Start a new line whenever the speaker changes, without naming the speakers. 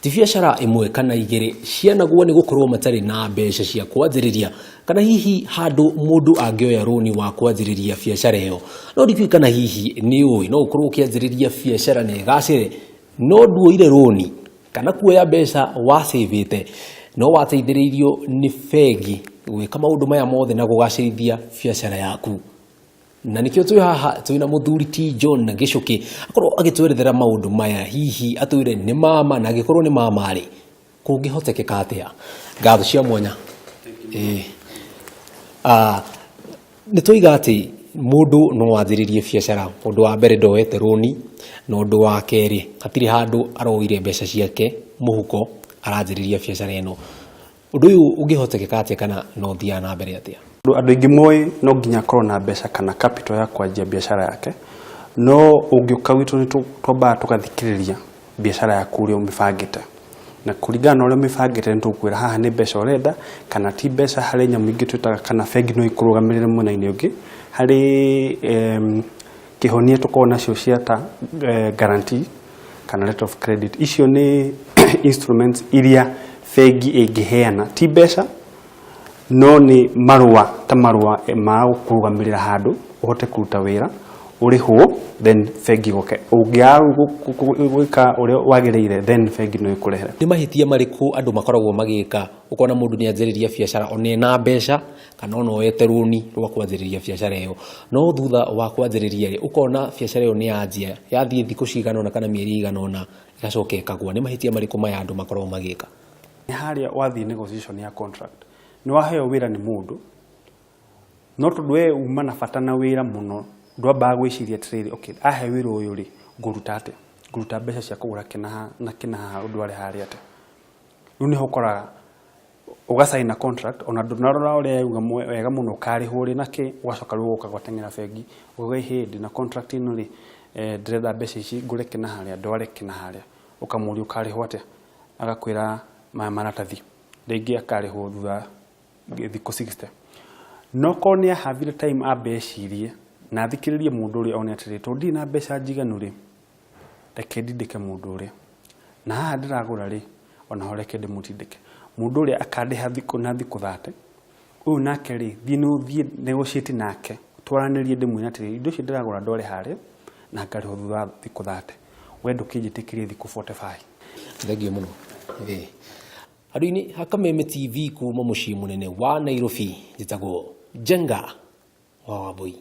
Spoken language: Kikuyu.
Ti biacara ĩmwe kana igĩrĩ cianagwo nĩ gũkorwo matarĩ na mbeca cia kwanjĩrĩria kana hihi handũ mũndũ angĩoya rũni wa kwanjĩrĩria biacara ĩyo. No ndikĩũĩ kana hihi nĩ ũĩ no ũkorwo ũkĩanjĩrĩria biacara na ĩgacĩre no nduoire rũni kana kuoya mbeca wacĩvĩte no wateithĩrĩirio nĩ bengi gwĩka maũndũ maya mothe na kũgacĩrithia biacara yaku. Na nĩkĩo twĩ haha twĩ na mũthuri ti John Gĩcũkĩ akorwo agĩtwerethera maũndũ maya hihi atwĩre nĩ mama na angĩkorwo nĩ mama rĩ kũngĩhotekeka atĩa. Ngatho cia mwanya. Ĩĩ. Ah, nĩ twoiga atĩ mũndũ no anjĩrĩrie biacara ũndũ wa mbere ndoete rũni na ũndũ wa kerĩ hatirĩ handũ aroire mbeca ciake mũhuko aranjĩrĩria biacara ĩno. Ũndũ ũyũ ũngĩhotekeka atĩa kana no ũthiaga na mbere atĩa?
Andũ aingĩ moĩ no nginya akorwo na mbeca kana capital ya kwanjia biacara yake, no ũngĩũka gwitũ nĩ twambaga tũgathikĩrĩria biacara yaku ũrĩa ũmĩbangĩte, na kũringana na ũrĩa ũmĩbangĩte nĩ tũgũkwĩra haha nĩ mbeca ũrenda kana ti mbeca. Harĩ nyamũ ingĩ twĩtaga kana bengi no ikũrũgamĩrĩre mwena-inĩ ũngĩ, harĩ kĩhonia tũkoragwo nacio cia ta guarantee kana letter of credit. Icio nĩ instruments iria bengi ĩngĩheana, ti mbeca no nĩ marũa ta marũa ma gũkũrũgamĩrĩra handũ ũhote kũruta wĩra ũrĩhwo, then bengi ĩgoke ũngĩaga gwĩka ũrĩa wagĩrĩire, then bengi no ĩkũrehere.
Nĩ mahĩtia marĩkũ andũ makoragwo magĩka ũkona mũndũ nĩ anjĩrĩria biacara ona ena mbeca kana ona oyete rũni rwa kwanjĩrĩria biacara ĩyo, no thutha wa kwanjĩrĩria rĩ, ũkona biacara ĩyo nĩ yanjia, yathiĩ thikũ cigana ũna kana mĩeri ĩigana ũna ĩgacoka ĩkagwa. Nĩ mahĩtia marĩkũ maya andũ makoragwo magĩka?
Nĩ harĩa wathiĩ negotiation ya contract, nĩ waheo wĩra nĩ mũndũ, no tondũ we uma na bata na wĩra mũno, ndwambaga gwĩciria atĩrĩrĩ, okay, ahe wĩra ũyũ rĩ, ngũruta atĩa? Ngũruta mbeca cia kũgũra kĩna na kĩna haha ũndware harĩa atĩa? Rĩu nĩho ũkoraga ũgacaina contract ona ndũnarora ũrĩa yauga wega mũno ũkarĩhwo rĩ na kĩ, ũgacoka rĩu ũgoka gũteng'era bengi ũkauga ĩhĩ ndĩna contract ĩno rĩ, ndĩrenda mbeca ici ngũre kĩna harĩa ndware kĩna harĩa, ũkamũria ũkarĩhwo atĩa, agakwĩra maya maratathi, rĩngĩ akarĩhwo thutha wa thikũ 60. No korwo nĩ ahavire time ambe ecirie na athikĩrĩrie mũndũ ũrĩa one atĩrĩrĩ, tondũ ndirĩ na mbeca njiganu rĩ, reke ndindĩke mũndũ ũrĩa, na haha ndĩragũra rĩ, onaho reke ndĩmũtindĩke. Mũndũ ũrĩa akandĩha thikũ na thikũ 30, ũyũ nake rĩ, thiĩ thiĩ negotiate nake, twaranĩrie ndĩmwĩre atĩrĩrĩ, indo icio ndĩragũra ndware harĩa na ngarĩhwo thutha wa thikũ 30, we ndũkĩnjĩtĩkĩrie thikũ 45.
Thengiũ mũno. Ĩĩ. Handũ-inĩ ha Kameme TV kuma mũciĩ mũnene wa Nairobi, njĩtagwo Njenga wa Wambũi.